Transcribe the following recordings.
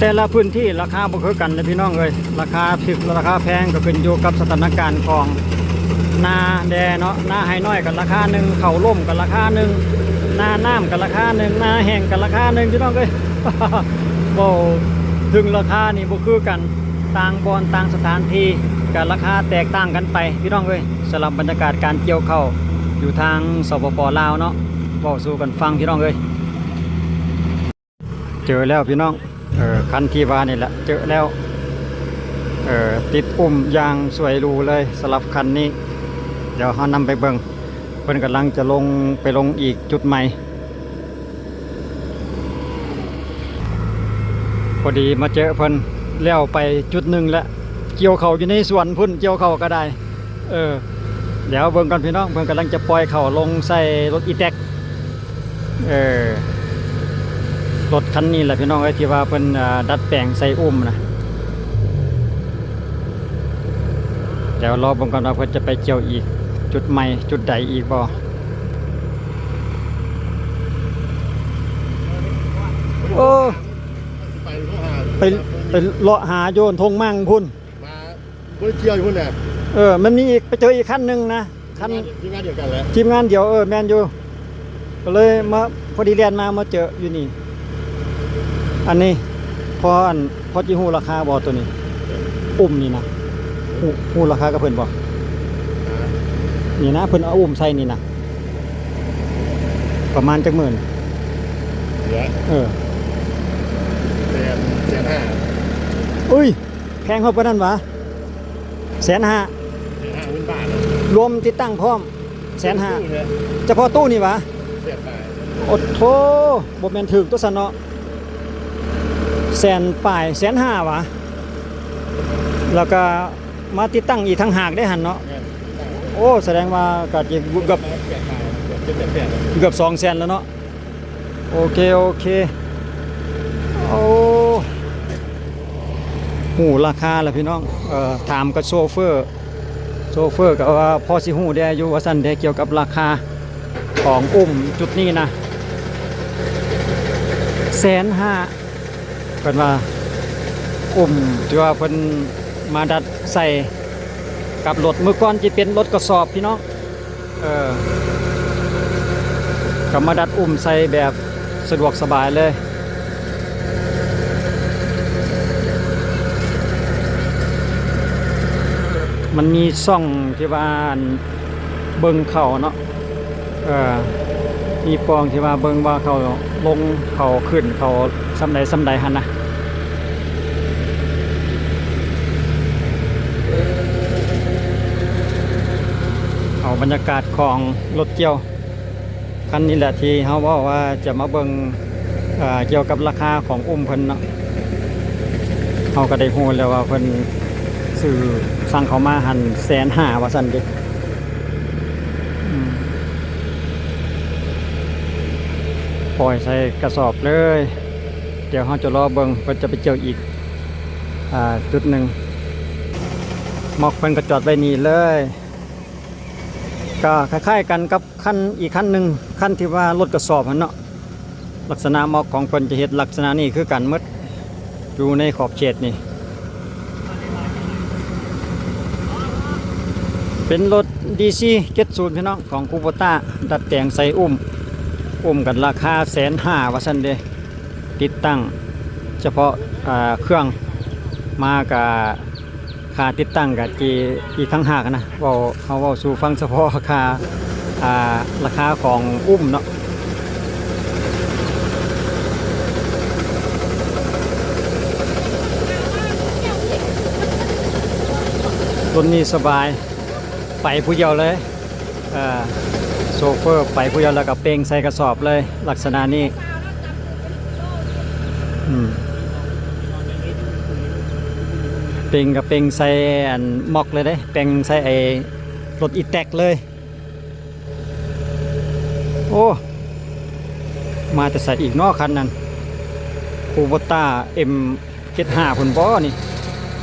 ແຕ່ລະພື້ນທີ່ລາຄາບໍ່ຄືກັນເດ້ພີ່ນ້ອງເອີຍ, ລາຄາຖືກລາຄາແພງກໍຂຶ້ນຢູ່ກັບສະຖານະການຂອງນາແດ່ເນາະ. ນາໄຮ່ນ້ອຍກໍລາຄາໜຶ່ງ, ເຂົ້າລົມກໍລາຄາໜຶ່ງ, ນານ້ຳກໍລາຄາໜຶ່ງ, ນາແຫ້ງກໍລາຄາໜຶ່ງ ພີ່ນ້ອງເອີຍ. ເວົ້າເຖິງລາຄານີ້ບໍ່ຄືກັນ, ຕ່າງບ່ອນຕ່າງສະຖານທີ່ກໍລາຄາແຕກຕ່າງກັນໄປ ພີ່ນ້ອງເອີຍ. ສຳລັບບັນຍາກາດການກ່ຽວເຂົ້າຢູ່ທາງ ສປປ ລາວເນາະ, ເວົ້າສູ່ກັນຟັງ ພີ່ນ້ອງເອີຍ. ເຈີແລ້ວພີ່ນ້ອງ, ເອີ ຄັນທີ່ວ່ານີ້ແຫຼະ ເຈີແລ້ວ. ເອີ ຕິດອຸ້ມຢ່າງສວຍຫຼູເລີຍສຳລັບຄັນນີ້. ດຽວເຮົານຳໄປເບິ່ງ, ເພິ່ນກຳລັງຈະລົງ ໄປລົງອີກຈຸດໃໝ່. ພໍດີມາເຈີເພິ່ນແລ້ວໄປຈຸດໜຶ່ງແລ້ວ, ກ່ຽວເຂົ້າຢູ່ໃນສວນພຸ້ນ, ກ່ຽວເຂົ້າກໍໄດ້. ເອີ ດຽວເບິ່ງກ່ອນພີ່ນ້ອງ, ເພິ່ນກຳລັງຈະປ່ອຍເຂົ້າລົງໃສ່ລົດອີແຕັກ. ເອີ ລົດຄັນນີ້ແຫຼະພີ່ນ້ອງເອີຍ ທີ່ວ່າເພິ່ນ ເອີ ດັດແປງໃສ່ອຸ້ມນະ. ດຽວລໍເບິ່ງກ່ອນວ່າເພິ່ນຈະໄປກ່ຽວອີກຈຸດໃໝ່ຈຸດໃດອີກບໍ່. ໂອ້ ໄປ ໄປເລາະຫາຢູ່ທົ່ງມັ່ງພຸ້ນ. ມາບໍ່ໄດ້ກ່ຽວຢູ່ພຸ້ນແຫຼະ. ເອີ ມັນມີອີກ ໄປເຈີອີກຄັນໜຶ່ງນະ, ຄັນ ທີມງານ ທີມງານດຽວກັນແຫຼະ, ທີມງານດຽວ. ເອີ ແມ່ນຢູ່, ກໍເລີຍມາ ພໍດີແລ່ນມາ ມາເຈີຢູ່ນີ້. ອັນນີ້ ພໍ ອັນ ພໍຊິຮູ້ລາຄາບໍ່ໂຕນີ້? ອຸ້ມນີ້ນະ ຮູ້ ຮູ້ລາຄາກັບເພິ່ນບໍ່? ນີ້ນະ ເພິ່ນເອົາອຸ້ມໃສ່ນີ້ນະ ປະມານຈັກໝື່ນ? ເອີ ແສນ ແສນຫ້າ. ເອີຍ ແພງເທົ່າປານນັ້ນຫວາ? ແສນຫ້າ ແສນຫ້າໝື່ນບາດ ລວມຕິດຕັ້ງພ້ອມ ແສນຫ້າ ສະເພາະຕູ້ນີ້ຫວາ? ແສນປາຍ. ໂອ້ໂທ ບໍ່ແມ່ນຖືກຕົວຊັ້ນເນາະ, ແສນປາຍ ແສນຫ້າຫວາ? ແລ້ວກໍມາຕິດຕັ້ງອີກຕ່າງຫາກເດ້ຫັ້ນເນາະ. ແມ່ນ ໂອ້ ສະແດງວ່າກໍຊິເກືອບ ແສນປາຍ ເກືອບ ເກືອບ ເກືອບ ເກືອບສອງແສນແລ້ວເນາະ. ໂອເຄ ໂອເຄ. ໂອ້ ຮູ້ລາຄາແລ້ວພີ່ນ້ອງ. ເອີ ຖາມກັບໂຊເຟີ, ໂຊເຟີກໍວ່າພໍຊິຮູ້ແດ່ຢູ່ວ່າຊັ້ນເດ້ ກ່ຽວກັບລາຄາຂອງອຸ້ມຈຸດນີ້ນະ ແສນຫ້າ ເພິ່ນວ່າ. ອຸ້ມທີ່ວ່າເພິ່ນມາດັດໃສ່ກັບລົດ, ມື້ກ່ອນຊິເປັນລົດກະສອບພີ່ນ້ອງ. ເອີ ກໍມາດັດອຸ້ມໃສ່ແບບສະດວກສະບາຍເລີຍ. ມັນມີຊ່ອງທີ່ວ່າ ອັນ ເບິ່ງເຂົ້າເນາະ, ເອີ ມີປ່ອງທີ່ວ່າເບິ່ງວ່າເຂົ້າລົງ ເຂົ້າຂຶ້ນ ເຂົ້າສ່ຳໃດສ່ຳໃດຫັ້ນນະ. ເອົາບັນຍາກາດຂອງລົດກ່ຽວຄັນນີ້ແຫຼະ ທີ່ເຮົາເວົ້າວ່າຈະມາເບິ່ງ ເອີ ກ່ຽວກັບລາຄາຂອງອຸ້ມເພິ່ນເນາະ. ເຮົາກໍໄດ້ຮູ້ແລ້ວວ່າເພິ່ນຊື້ ສັ່ງເຂົ້າມາຫັ້ນແສນຫ້າວ່າຊັ້ນເດ. ອືມ ປ່ອຍໃສ່ກະສອບເລີຍ. ດຽວເຮົາຈະລໍເບິ່ງເພິ່ນຈະໄປກ່ຽວອີກ ອ່າ ຈຸດໜຶ່ງ. ມັອກເພິ່ນກໍຈອດໄວ້ນີ້ເລີຍ. ກໍຄ້າຍໆກັນກັບຄັນ ອີກຄັນໜຶ່ງ, ຄັນທີ່ວ່າລົດກະສອບຫັ້ນເນາະ. ລັກສະນະມັອກຂອງເພິ່ນຈະເຮັດລັກສະນະນີ້ຄືກັນໝົດ ຢູ່ໃນຂອບເຂດນີ້. ເປັນລົດດີຊີເຈັດສິບ ພີ່ນ້ອງ ຂອງຄູໂບຕ້າ ດັດແປງໃສ່ອຸ້ມ, ອຸ້ມກັນລາຄາແສນຫ້າວ່າຊັ້ນເດ. ຕິດຕັ້ງສະເພາະ ອ່າ ເຄື່ອງມາກະ ຄ່າຕິດຕັ້ງກະຈີ ອີກຕ່າງຫາກນະ. ເວົ້າ ເຮົາເວົ້າສູ່ຟັງສະເພາະຄ່າ ອ່າ ລາຄາຂອງອຸ້ມເນາະ. ລົດນີ້ສະບາຍ ໄປຜູ້ດຽວເລີຍ. ເອີ ໂຊເຟີໄປຜູ້ດຽວແລ້ວກໍເປ່ງໃສ່ກະສອບເລີຍ ລັກສະນະນີ້. ອືມ ເປ່ງກໍເປ່ງໃສ່ອັນມັອກເລີຍເດ້, ເປ່ງໃສ່ໄອ້ລົດອີແຕັກເລີຍ. ໂອ້ ມາແຕ່ໃສອີກເນາະຄັນນັ້ນ? ຄູໂບຕ້າເອັມ ເຈັດຫ້າພຸ້ນບໍ່ນີ້?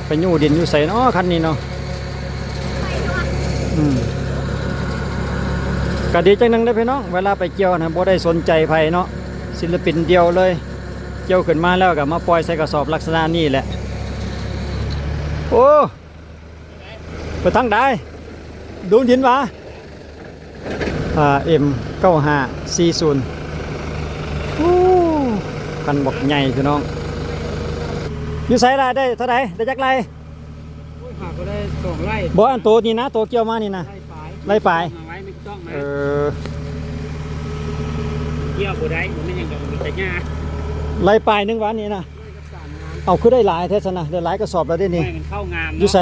ໄປຍູ້ດິນຢູ່ໃສເນາະຄັນນີ້ເນາະ? ອືມ ກະດີຈັ່ງໜຶ່ງເດ້ພີ່ນ້ອງ, ເວລາໄປກ່ຽວນະ ບໍ່ໄດ້ສົນໃຈໃຜເນາະ, ສິລະປິນດຽວເລີຍ. ກ່ຽວຂຶ້ນມາແລ້ວກໍມາປ່ອຍໃສ່ກະສອບລັກສະນະນີ້ແຫຼະ. ໂອ້ ໄປທາງໃດ? ດົງດິນຫວາ? ອາ ເອັມ ເກົ້າຫ້າສີ່ສູນ. ໂອ້ ຄັນບັກໃຫຍ່ພີ່ນ້ອງ. ຢູ່ໃສລະ? ໄດ້ເທົ່າໃດ? ໄດ້ຈັກໄລ່? ໂອ້ຍ ຫາກໍໄດ້ສອງໄລ່. ບໍ່ ອັນໂຕນີ້ນະ ໂຕກ່ຽວມານີ້ນະ ໄລ່ປາຍ. ໄລ່ປາຍ. ເອີ ກ່ຽວບໍ່ໄດ້ ມັນແມ່ນຫຍັງດອກ ມີແຕ່ຫຍ້າ. ໄລ່ປາຍໜຶ່ງຫວານີ້ນະ. ເອົາ ຄືໄດ້ຫຼາຍແທ້ຊັ້ນນະ ໄດ້ຫຼາຍກະສອບແລ້ວເດ້ນີ້. ມັນເຂົ້າງາມເນາະ. ຢູ່ໃສ?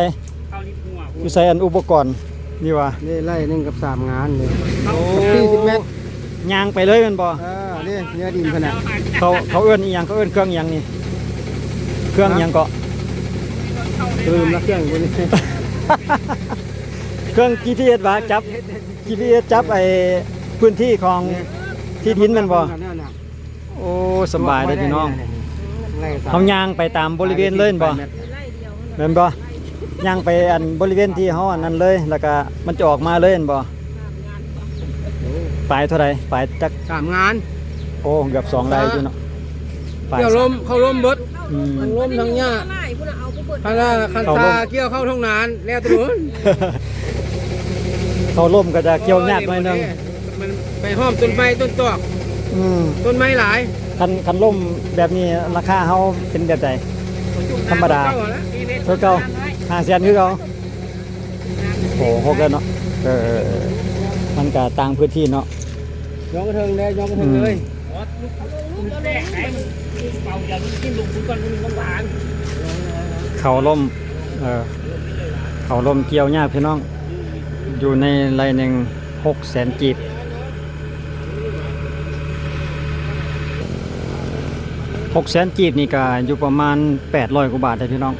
ເຂົ້າລິດຫົວພຸ້ນ. ຢູ່ໃສ ອັນອຸປະກອນນີ້ຫວາ? ນີ້ໄລ່ໜຶ່ງກັບສາມງານນີ້. ໂອ້ ສີ່ສິບແມັດ. ຍ່າງໄປເລີຍແມ່ນບໍ່? ເອີ ນີ້ເນື້ອດິນພຸ້ນນະ. ເຂົາ ເຂົາເອີ້ນອີ່ຫຍັງ? ເຂົາເອີ້ນເຄື່ອງອີ່ຫຍັງນີ້? ເຄື່ອງອີ່ຫຍັງເກາະ? ລືມລະ ເຄື່ອງພຸ້ນ. ເຄື່ອງຈີພີເອັສຫວາ? ຈັບ ຈີພີເອັສ ຈັບໄອ້ພື້ນທີ່ຂອງທີ່ດິນແມ່ນບໍ່? ໂອ້ ສະບາຍເດ້ພີ່ນ້ອງ. ເຮົາຍ່າງໄປຕາມບໍລິເວນເລີຍແມ່ນບໍ່? ແມ່ນບໍ່? ຍ່າງໄປອັນບໍລິເວນທີ່ເຮົາອັນນັ້ນເລີຍ ແລ້ວກະມັນຈະອອກມາເລີຍແມ່ນບໍ່? ປາຍເທົ່າໃດ? ປາຍຈັກ ສາມງານ. ໂອ້ ເກືອບສອງໄຮ່ຢູ່ເນາະ. ປາຍ ເຂົ້າລົມ ເຂົ້າລົມເບິດ. ອືມ ທັງລົມທັງຫຍ້າ. ຄັນວ່າຄັນຊາກ່ຽວເຂົ້າທົ່ງນາ ແລ້ວແຕ່ໂດນ. ເຂົ້າລົມກໍຈະກ່ຽວຍາກໜ້ອຍໜຶ່ງ. ມັນໄປຫ້ອມຕົ້ນໄມ້ຕົ້ນຕອກ. ອືມ ຕົ້ນໄມ້ຫຼາຍ. ຄັນ ຄັນລົມແບບນີ້ລາຄາເຮົາເປັນແບບໃດ? ທຳມະດາ ຄືເກົ່າ ຫ້າແສນຄືເກົ່າ. ໂອ້ ຫົກແລ້ວເນາະ. ເອີ ມັນກະຕ່າງພື້ນທີ່ເນາະ. ຍ້ອງກະເທິງເດ້ ຍ້ອງກະເທິງເລີຍ. ອືມ ເຂົ້າລົມ ເອີ ເຂົ້າລົມກ່ຽວຍາກພີ່ນ້ອງ. ຢູ່ໃນໄຮ່ໜຶ່ງ ຫົກແສນກີບ. ຫົກແສນກີບນີ້ກະຢູ່ປະມານແປດຮ້ອຍກວ່າບາດເດ້ພີ່ນ້ອງ.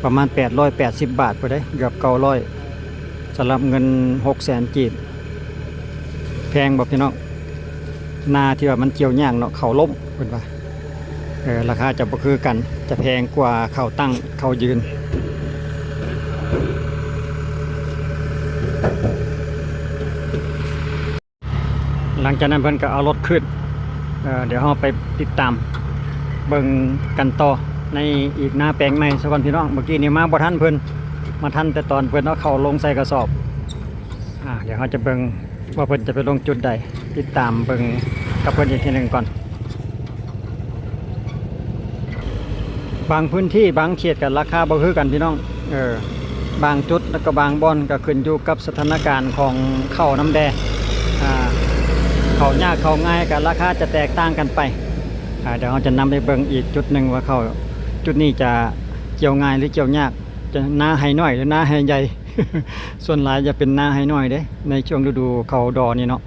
ປະມານແປດຮ້ອຍແປດສິບບາດພຸ້ນເດ້ ເກືອບເກົ້າຮ້ອຍ ສຳລັບເງິນຫົກແສນກີບ. ແພງບໍ່ພີ່ນ້ອງ? ນາທີ່ວ່າມັນກ່ຽວຍາກເນາະ ເຂົ້າລົ້ມເພິ່ນວ່າ. ເອີ ລາຄາຈະບໍ່ຄືກັນ ຈະແພງກວ່າເຂົ້າຕັ້ງ ເຂົ້າຢືນ. ຫຼັງຈາກນັ້ນເພິ່ນກໍເອົາລົດຂຶ້ນ. ເອີ ດຽວເຮົາໄປຕິດຕາມເບິ່ງກັນຕໍ່ໃນອີກນາແປງໃໝ່ຊະກ່ອນພີ່ນ້ອງ. ເມື່ອກີ້ນີ້ມາບໍ່ທັນເພິ່ນ ມາທັນແຕ່ຕອນເພິ່ນເອົາເຂົ້າລົງໃສ່ກະສອບ. ອາ ດຽວເຮົາຈະເບິ່ງວ່າເພິ່ນຈະໄປລົງຈຸດໃດ. ຕິດຕາມເບິ່ງກັບເພິ່ນອີກທີໜຶ່ງກ່ອນ. ບາງພື້ນທີ່ບາງເຂດກໍລາຄາບໍ່ຄືກັນພີ່ນ້ອງ. ເອີ ບາງຈຸດ ແລ້ວກໍບາງບ່ອນກໍຂຶ້ນຢູ່ກັບສະຖານະການຂອງເຂົ້ານຳແດ່. ອາ ເຂົ້າຍາກເຂົ້າງ່າຍກໍລາຄາຈະແຕກຕ່າງກັນໄປ. ອາ ດຽວເຮົາຈະນຳໄປເບິ່ງອີກຈຸດໜຶ່ງວ່າເຂົ້າຈຸດນີ້ຈະກ່ຽວງ່າຍຫຼືກ່ຽວຍາກ, ຈະນາໄຮ່ນ້ອຍຫຼືນາໄຮ່ໃຫຍ່. ສ່ວນຫຼາຍຈະເປັນນາໄຮ່ນ້ອຍເດ້ ໃນຊ່ວງລະດູເຂົ້າດໍນີ້ເນາະ.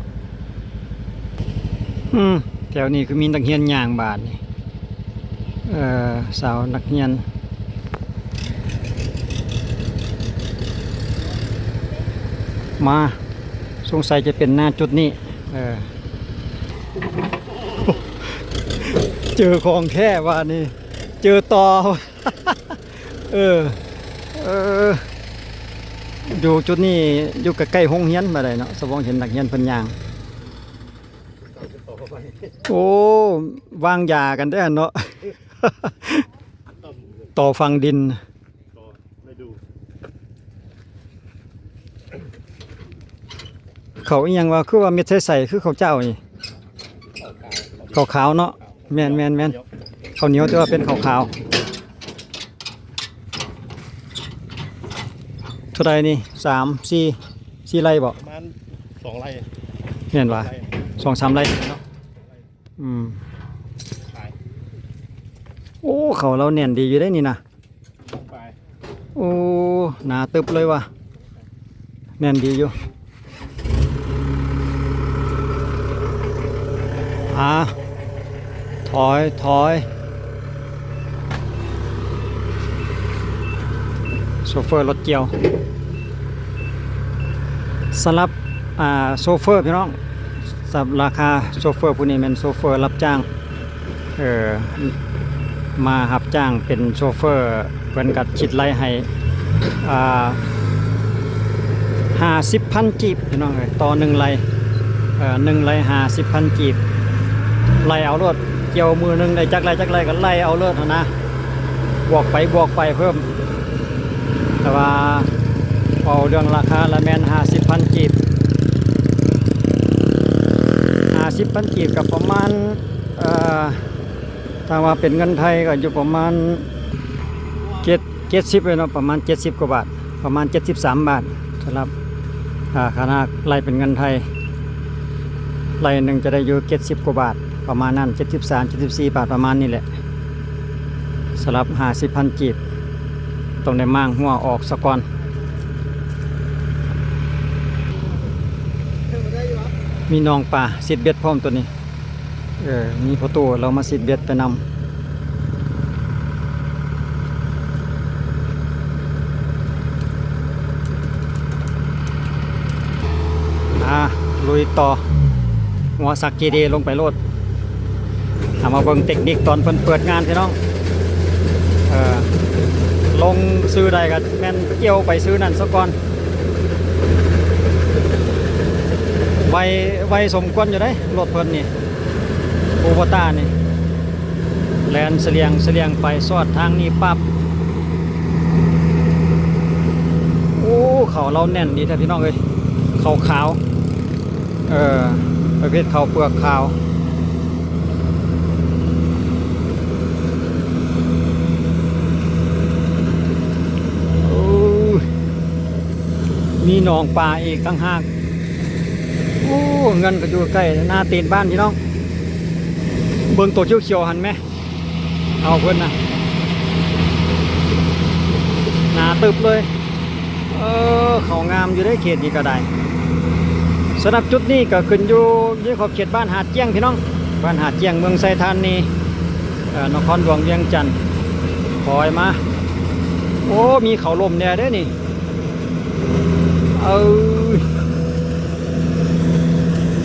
ອືມ ແຖວນີ້ຄືມີນັກຮຽນຍ່າງບາດນີ້. ເອີ ສາວນັກຮຽນມາ ສົງໄສຈະເປັນນາຈຸດນີ້. ເອີ ເຈີຂອງແທ້ບາດນີ້ ເຈີຕໍ່. ເອີ ເອີ ຢູ່ຈຸດນີ້ ຢູ່ໃກ້ໆໂຮງຮຽນບາດໃດເນາະ. ສະຫວ່າງເຫັນນັກຮຽນເພິ່ນຍ່າງ. ໂອ້ ວາງຢາກັນເດ້ຫັ້ນເນາະ. ຕໍ່ຝັງດິນ. ເຂົ້າອີ່ຫຍັງວະ? ຄືວ່າເມັດໃສໆ ຄືເຂົ້າເຈົ້ານີ້. ເຂົ້າຂາວເນາະ. ແມ່ນໆໆ ເຂົ້າໜຽວ ແຕ່ວ່າເປັນເຂົ້າຂາວ. ເທົ່າໃດນີ້? ສາມ ສີ່ ສີ່ໄຮ່ບໍ? ປະມານສອງໄຮ່. ແມ່ນຫວາ? ສອງໄຮ່ ສອງສາມໄຮ່ເນາະ. ອືມ ຂາຍ. ໂອ້ ເຂົ້າລາວແໜ້ນດີຢູ່ເດ້ນີ້ນະ. ໂອ້ ໜາຕຶບເລີຍວ່າ ແໜ້ນດີຢູ່. ອາ ຖອຍ ຖອຍ. ໂຊເຟີລົດກ່ຽວ. ສຳລັບ ອາ ໂຊເຟີພີ່ນ້ອງ, ສຳລັບລາຄາໂຊເຟີຜູ້ນີ້ແມ່ນໂຊເຟີຮັບຈ້າງ. ເອີ ມາຮັບຈ້າງເປັນໂຊເຟີ ເພິ່ນກໍຄິດໄລ່ໃຫ້ ອ່າ ຫ້າສິບພັນກີບ ພີ່ນ້ອງເອີຍ, ຕໍ່ໜຶ່ງໄລ່ ເອີ ໜຶ່ງໄລ່ຫ້າສິບພັນກີບ. ໄລ່ເອົາໂລດ ກ່ຽວມື້ໜຶ່ງໄດ້ຈັກໄຮ່ຈັກໄຮ່ກໍໄລ່ເອົາໂລດຫັ້ນນະ ບວກໄປບວກໄປເພີ່ມ. ແຕ່ວ່າເວົ້າເລື່ອງລາຄາລະແມ່ນຫ້າສິບພັນກີບ ຫ້າສິບພັນກີບກໍປະມານ ເອີ ຖ້າວ່າເປັນເງິນໄທກໍຢູ່ປະມານເຈັດ ເຈັດສິບເລີຍເນາະ ປະມານເຈັດສິບກວ່າບາດ ປະມານເຈັດສິບສາມບາດ ສຳລັບ ອ່າ ຄັນຫາກໄລ່ເປັນເງິນໄທ ໄລ່ໜຶ່ງຈະໄດ້ຢູ່ເຈັດສິບກວ່າບາດ ປະມານນັ້ນ ເຈັດສິບສາມ ເຈັດສິບສີ່ບາດ ປະມານນີ້ແຫຼະ ສຳລັບຫ້າສິບພັນກີບ ຕ້ອງໄດ້ມ້າງຫົວອອກສາກ່ອນ. ມີໜອງປາ ຊິດເບັດພ້ອມໂຕນີ້. ເອີ ມີພໍ່ຕູ້ລາວມາຊິດເບັດໄປນຳ. ອ່າ ລຸຍຕໍ່ ຫົວສັກເຈດີ ລົງໄປໂລດ. ເອົາມາເບິ່ງເຕັກນິກຕອນເພິ່ນເປີດງານ ພີ່ນ້ອງ. ເອີ ລົງຊື່ໃດກໍແມ່ນກ່ຽວໄປຊື່ນັ້ນສາກ່ອນ. ໄວ ໄວສົມຄວນຢູ່ເດ້ ລົດເພິ່ນນີ້ ຄູໂບຕ້ານີ້ ແລ່ນສະຫຼຽງສະຫຼຽງໄປ ຊອດທາງນີ້ປັບ. ໂອ້ ເຂົ້າລາວແໜ້ນດີແທ້ພີ່ນ້ອງເອີຍ ເຂົ້າຂາວ ເອີ ປະເພດເຂົ້າເປືອກຂາວ. ໂອ້ ມີໜອງປາອີກຕ່າງຫາກ. ໂອ້ ເຮືອນກໍຢູ່ໃກ້ໜ້າຕີນບ້ານພີ່ນ້ອງ. ເບິ່ງໂຕຂຽວໆຫັ້ນແມ ເອົາເພິ່ນນະ ໜາຕຶບເລີຍ. ເອີ ເຂົ້າງາມຢູ່ເດ້ເຂດນີ້ກໍໄດ້. ສຳລັບຈຸດນີ້ກໍຂຶ້ນຢູ່ໃນຂອບເຂດບ້ານຫາດຈຽງພີ່ນ້ອງ ບ້ານຫາດຈຽງ ເມືອງໄຊທານີ ເອີ ນະຄອນຫຼວງວຽງຈັນ. ຖອຍມາ ໂອ້ ມີເຂົ້າລົມແດ່ເດ້ນີ້. ເອີ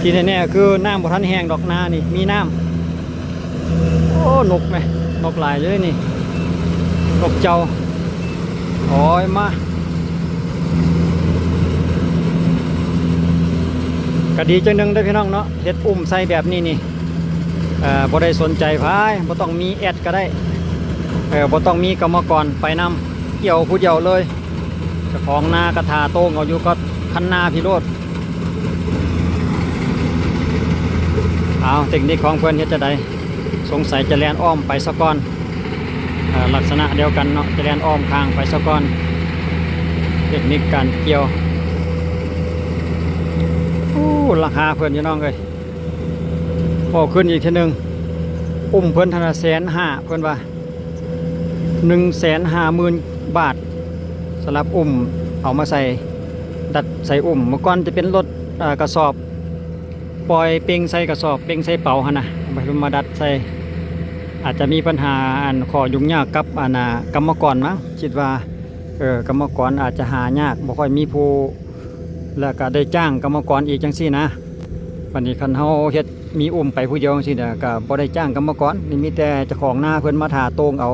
ທີ່ແນ່ໆຄືນ້ຳບໍ່ທັນແຫ້ງດອກ ນານີ້ມີນ້ຳ. ໂອ້ ນົກແມ ນົກຫຼາຍຢູ່ເດ້ນີ້ ນົກເຈົ້າ. ໂອ້ຍ ມາ ກະດີຈັ່ງໜຶ່ງເດ້ພີ່ນ້ອງເນາະ ເຮັດອຸ້ມໃສ່ແບບນີ້ນີ້ ເອີ ບໍ່ໄດ້ສົນໃຈໃຜ ບໍ່ຕ້ອງມີແອັດກໍໄດ້ ເອີ ບໍ່ຕ້ອງມີກຳມະກອນໄປນຳ ກ່ຽວຜູ້ດຽວເລີຍ. ເຈົ້າຂອງນາກະຖ້າໂຕ່ງເອົາຢູ່ກັບຄັນນາພີ້ໂລດ. ເອົາ ເຕັກນິກຂອງເພິ່ນເຮັດຈັ່ງໃດ? ສົງໄສຈະແລ່ນອ້ອມໄປສາກ່ອນ. ເອີ ລັກສະນະດຽວກັນເນາະ ຈະແລ່ນອ້ອມຂ້າງໄປສາກ່ອນ. ເຕັກນິກການກ່ຽວ. ໂອ້ ລາຄາເພິ່ນພີ່ນ້ອງເອີຍ. ເວົ້າຂຶ້ນອີກເທື່ອໜຶ່ງ ອຸ້ມເພິ່ນຫັ້ນນະແສນຫ້າ ເພິ່ນວ່າ ໜຶ່ງແສນຫ້າໝື່ນບາດ ສຳລັບອຸ້ມ ເອົາມາໃສ່ ດັດໃສ່ອຸ້ມ. ເມື່ອກ່ອນຈະເປັນລົດ ເອີ ກະສອບ ປ່ອຍເປັ່ງໃສ່ກະສອບ ເປັ່ງໃສ່ເປົາຫັ້ນນະ ເອົາມາດັດໃສ່. ອາດຈະມີບັນຫາ ອັນ ຂໍ້ຫຍຸ້ງຍາກກັບ ອັນ ນາ ກຳມະກອນມັ້ງ ຄິດວ່າ ເອີ ກຳມະກອນອາດຈະຫາຍາກ ບໍ່ຄ່ອຍມີຜູ້ ແລ້ວກະໄດ້ຈ້າງກຳມະກອນອີກຈັ່ງຊີ້ນະ. ບັດນີ້ຄັນເຮົາເຮັດມີອຸ້ມໄປຜູ້ດຽວຈັ່ງຊີ້ນະ ກະບໍ່ໄດ້ຈ້າງກຳມະກອນ ນີ້ມີແຕ່ເຈົ້າຂອງນາເພິ່ນມາຖ້າໂຕ່ງເອົາ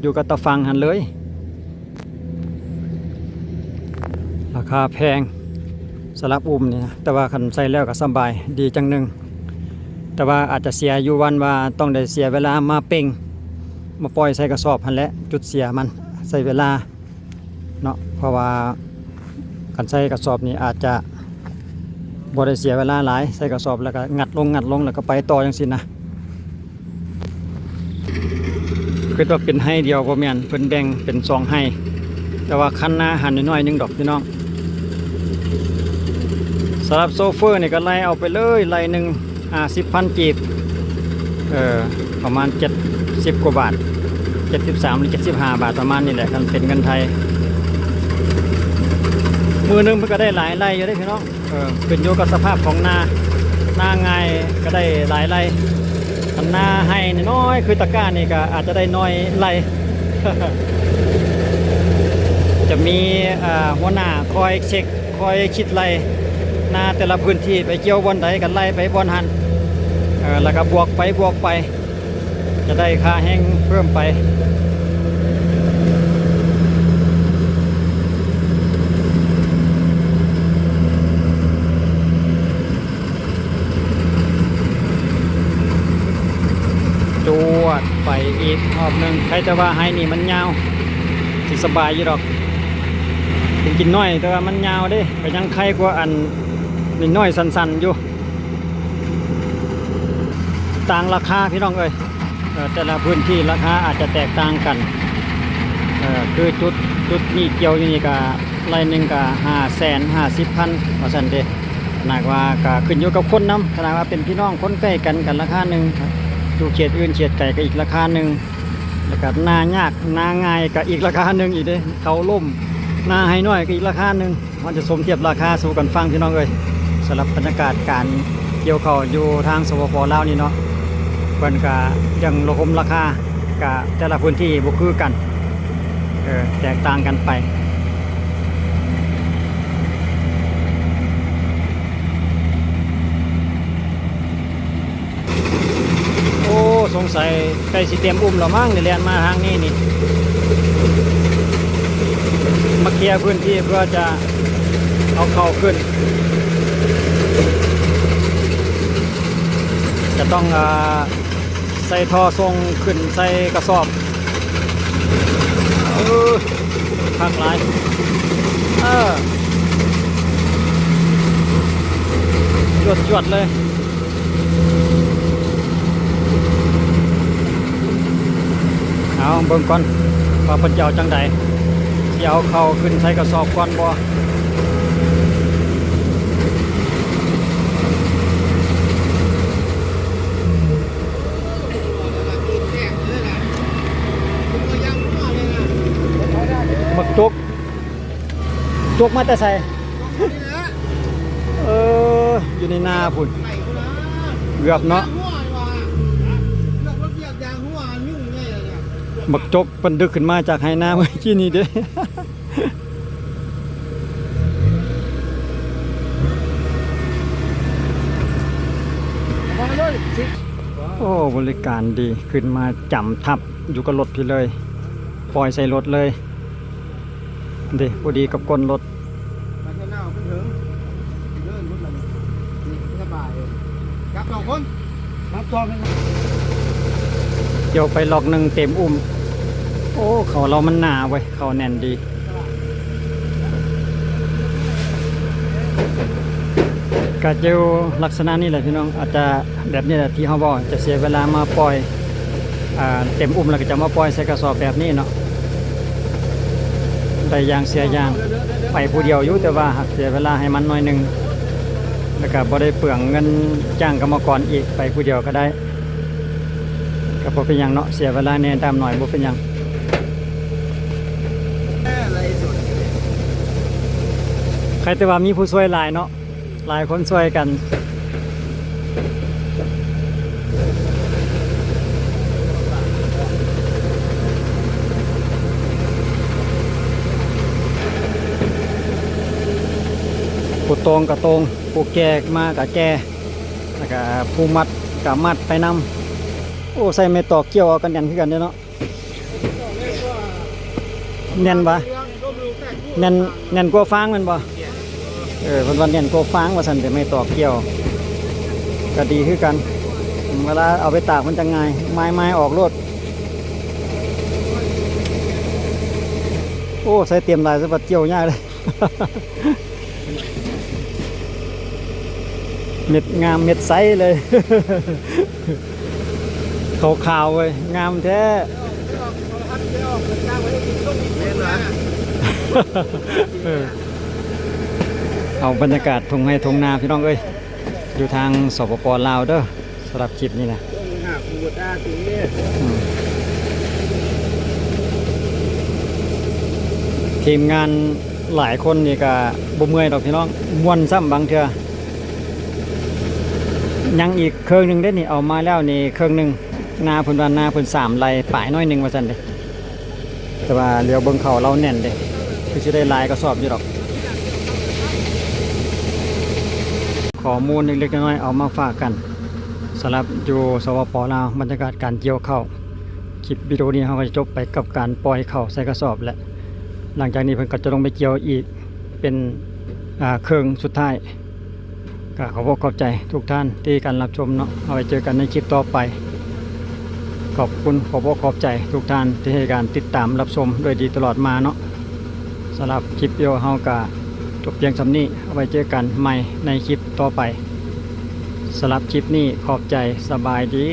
ຢູ່ກັບຕາຝັ່ງຫັ້ນເລີຍ. ລາຄາແພງສຳລັບອຸ້ມນີ້ນະ ແຕ່ວ່າຄັນໃສ່ແລ້ວກະສະບາຍ ດີຈັ່ງໜຶ່ງ. ແຕ່ວ່າອາດຈະເສຍຢູ່ວັນວ່າຕ້ອງໄດ້ເສຍເວລາມາເປັ່ງ ມາປ່ອຍໃສ່ກະສອບຫັ້ນແຫຼະ ຈຸດເສຍມັນ ໃຊ້ເວລາ ເນາະ ເພາະວ່າການໃສ່ກະສອບນີ້ອາດຈະບໍ່ໄດ້ເສຍເວລາຫຼາຍ ໃສ່ກະສອບແລ້ວກະງັດລົງ ງັດລົງ ແລ້ວກະໄປຕໍ່ຈັ່ງຊີ້ນະ. ຄິດວ່າເປັນໄຮ່ດຽວ ບໍ່ແມ່ນ ເພິ່ນແບ່ງເປັນສອງໄຮ່ ແຕ່ວ່າຄັນນາຫັ້ນໜ້ອຍໆໜຶ່ງດອກພີ່ນ້ອງ. ສຳລັບໂຊເຟີນີ້ກະໄລ່ເອົາໄປເລີຍ ໄລ່ໜຶ່ງ ຫ້າສິບພັນກີບ ເອີ ປະມານເຈັດສິບກວ່າບາດ ເຈັດສິບສາມ ຫຼື ເຈັດສິບຫ້າບາດ ປະມານນີ້ແຫຼະ ຄັນເປັນເງິນໄທ. ມື້ໜຶ່ງເພິ່ນກະໄດ້ຫຼາຍໄລ່ຢູ່ເດ້ພີ່ນ້ອງ ເອີ ຂຶ້ນຢູ່ກັບສະພາບຂອງນາ ນາງ່າຍກະໄດ້ຫຼາຍໄລ່ ຄັນນາໄຮ່ນ້ອຍໆຄືຕະກ້ານີ້ກະອາດຈະໄດ້ໜ້ອຍໄລ່ ຈະມີ ເອີ ຫົວໜ້າຄອຍເຊັກ ຄອຍຄິດໄລ່ນາແຕ່ລະພື້ນທີ່ ໄປກ່ຽວບ່ອນໃດກະໄລ່ໄປບ່ອນຫັ້ນ ເອີ ແລ້ວກະບວກໄປບວກໄປ ຈະໄດ້ຄ່າແຮງເພີ່ມໄປ. ອີກຮອບໜຶ່ງ. ໃຄແຕ່ວ່າໄຮ່ນີ້ມັນຍາວ ຊິສະບາຍຢູ່ດອກ. ເປັນກິນນ້ອຍ ແຕ່ວ່າມັນຍາວເດ້ ກໍຍັງໄຄກວ່າອັນນ້ອຍໆ ສັ້ນໆ ຢູ່. ຕ່າງລາຄາພີ່ນ້ອງເອີຍ ເອີ ແຕ່ລະພື້ນທີ່ລາຄາອາດຈະແຕກຕ່າງກັນ. ເອີ ຄືຈຸດ ຈຸດນີ້ກ່ຽວຢູ່ນີ້ກະໄຮ່ໜຶ່ງກະຫ້າແສນຫ້າສິບພັນ ວ່າຊັ້ນເດ້. ຂະໜາດວ່າກະຂຶ້ນຢູ່ກັບຄົນນຳ ຂະໜາດວ່າເປັນພີ່ນ້ອງຄົນໃກ້ກັນກະລາຄາໜຶ່ງ ຢູ່ເຂດອື່ນເຂດໄກກະອີກລາຄາໜຶ່ງ ແລ້ວກະນາຍາກນາງ່າຍກະອີກລາຄາໜຶ່ງອີກເດ້. ເຂົ້າລົ້ມ ນາໄຮ່ນ້ອຍກະອີກລາຄາໜຶ່ງ. ມັນຈະສົມທຽບລາຄາສູ່ກັນຟັງພີ່ນ້ອງເອີຍ. ສຳລັບບັນຍາກາດການກ່ຽວເຂົ້າຢູ່ທາງ ສປປ ລາວນີ້ເນາະ ເພິ່ນກະຍັງລະຫົມລາຄາ ກະແຕ່ລະພື້ນທີ່ບໍ່ຄືກັນ ເອີ ແຕກຕ່າງກັນໄປ. ໂອ້ ສົງໄສໃກ້ຊິເຕັມອຸ້ມແລ້ວມັ້ງນີ້ ແລ່ນມາທາງນີ້ນີ້ ມາເຄຍພື້ນທີ່ເພື່ອຈະເອົາເຂົ້າຂຶ້ນ. ຈະຕ້ອງ ເອີ ໃສ່ທໍ່ສົ່ງຂຶ້ນໃສ່ກະສອບ. ເອີ ຄັກຫຼາຍ ເອີ ຈວດໆ ເລີຍ. ເອົາເບິ່ງກ່ອນວ່າເພິ່ນຈະເອົາຈັ່ງໃດ ຊິເອົາເຂົ້າຂຶ້ນໃສ່ກະສອບກ່ອນບໍ່? ບັກຈົກ ຈົກມາແຕ່ໃສ? ເອີ ຢູ່ໃນນາພຸ້ນ ເກືອບເນາະ. ບັກຈົກເພິ່ນດຶກຂຶ້ນມາຈາກໄຮ່ນາເມື່ອກີ້ນີ້ເດ້. ໂອ້ ບໍລິການດີ ຂຶ້ນມາຈຳທັບຢູ່ກັບລົດພີ້ເລີຍ ປ່ອຍໃສ່ລົດເລີຍ. ເດ້ ພໍດີກັບກົ້ນລົດ ໄປເທື່ອໜ້າມັນເຖິງ ເດີນລົດລະນີ້ ນີ້ສະບາຍເລີຍ ກັບສອງຄົນ ກັບສອງຄົນ. ກ່ຽວໄປລັອກໜຶ່ງເຕັມອຸ້ມ. ໂອ້ ເຂົ້າລາວມັນໜາເວີຍ ເຂົ້າແໜ້ນດີ. ກະຢູ່ລັກສະນະນີ້ແຫຼະພີ່ນ້ອງ ອາດຈະແບບນີ້ແຫຼະ ທີ່ເຮົາເວົ້າ ຈະເສຍເວລາມາປ່ອຍ ອ່າ ເຕັມອຸ້ມແລ້ວກໍຈະມາປ່ອຍໃສ່ກະສອບແບບນີ້ເນາະ ໄດ້ຢ່າງເສຍຢ່າງ. ໄປຜູ້ດຽວຢູ່ ແຕ່ວ່າຫາກເສຍເວລາໃຫ້ມັນໜ້ອຍໜຶ່ງ ແລ້ວກໍບໍ່ໄດ້ເປືອງເງິນຈ້າງກຳມະກອນອີກ ໄປຜູ້ດຽວກໍໄດ້ ກໍບໍ່ເປັນຫຍັງເນາະ ເສຍເວລາແດ່ດຳໜ້ອຍ ບໍ່ເປັນຫຍັງ. ໃຄແຕ່ວ່າມີຜູ້ຊ່ວຍຫຼາຍເນາະ ຫຼາຍຄົນຊ່ວຍກັນ. ຜູ້ຕົງກະຕົງ ຜູ້ແກ່ມາກະແກ່ ແລ້ວກະຜູ້ມັດກະມັດໄປນຳ. ໂອ້ ໃຊ້ໄມ້ຕອກກ່ຽວເອົາກະແໜ້ນຄືກັນເດ້ເນາະ. ແໜ້ນຫວາ? ແໜ້ນ ແໜ້ນກວ່າຟາງແມ່ນບໍ່? ເອີ ເພິ່ນວ່າແໜ້ນກວ່າຟາງວ່າຊັ້ນເດ້ ໄມ້ຕອກກ່ຽວ ກະດີຄືກັນ ເວລາເອົາໄປຕາກມັນຈະງ່າຍ ໝາຍໆ ອອກໂລດ. ໂອ້ ໃສ່ເຕັມຫຼາຍຊະບັດກ່ຽວຍາກເລີຍ. ເມັດງາມເມັດໃສເລີຍ ຂາວໆ ເວີຍ ງາມແທ້. ເອີ ເອົາບັນຍາກາດທົ່ງໄຮ່ທົ່ງນາພີ່ນ້ອງເອີຍ ຢູ່ທາງ ສປປ ລາວ ເດີ. ສຳລັບຄລິບນີ້ນະ ອືມ ທີມງານຫຼາຍຄົນນີ້ກະບໍ່ເມື່ອຍດອກພີ່ນ້ອງ ມ່ວນຊ້ຳບາງເທື່ອ. ຍັງອີກເຄິ່ງໜຶ່ງເດ້ນີ້ ເອົາມາແລ້ວນີ້ເຄິ່ງໜຶ່ງ. ນາເພິ່ນວ່າ ນາເພິ່ນສາມໄຮ່ປາຍໜ້ອຍໜຶ່ງວ່າຊັ້ນເດ້. ແຕ່ວ່າຫຼຽວເບິ່ງເຂົ້າລາວແໜ້ນເດ້ ຄືຊິໄດ້ຫຼາຍກະສອບຢູ່ດອກ. ຂໍ້ມູນເລັກໆ ນ້ອຍໆ ເອົາມາຝາກກັນ ສຳລັບຢູ່ ສປປ ລາວ ບັນຍາກາດການກ່ຽວເຂົ້າ. ຄລິບວິດີໂອນີ້ເຮົາກໍຈະຈົບໄປກັບການປ່ອຍເຂົ້າໃສ່ກະສອບ ແລະ ຫຼັງຈາກນີ້ເພິ່ນກໍຈະລົງໄປກ່ຽວອີກເປັນ ອ່າ ເຄິ່ງສຸດທ້າຍ. ກໍຂອບອົກຂອບໃຈທຸກທ່ານທີ່ການຮັບຊົມເນາະ. ເອົາໄວ້ເຈີກັນໃນຄລິບຕໍ່ໄປ. ຂອບຄຸນ ຂອບອົກຂອບໃຈທຸກທ່ານທີ່ໃຫ້ການຕິດຕາມຮັບຊົມດ້ວຍດີຕະຫຼອດມາເນາະ. ສຳລັບຄລິບວິດີໂອເຮົາກະຈົບພຽງສ່ຳນີ້, ເອົາໄວ້ເຈີກັນໃໝ່ໃນຄລິບຕໍ່ໄປ. ສຳລັບຄລິບນີ້ຂອບໃຈ, ສະບາຍດີ.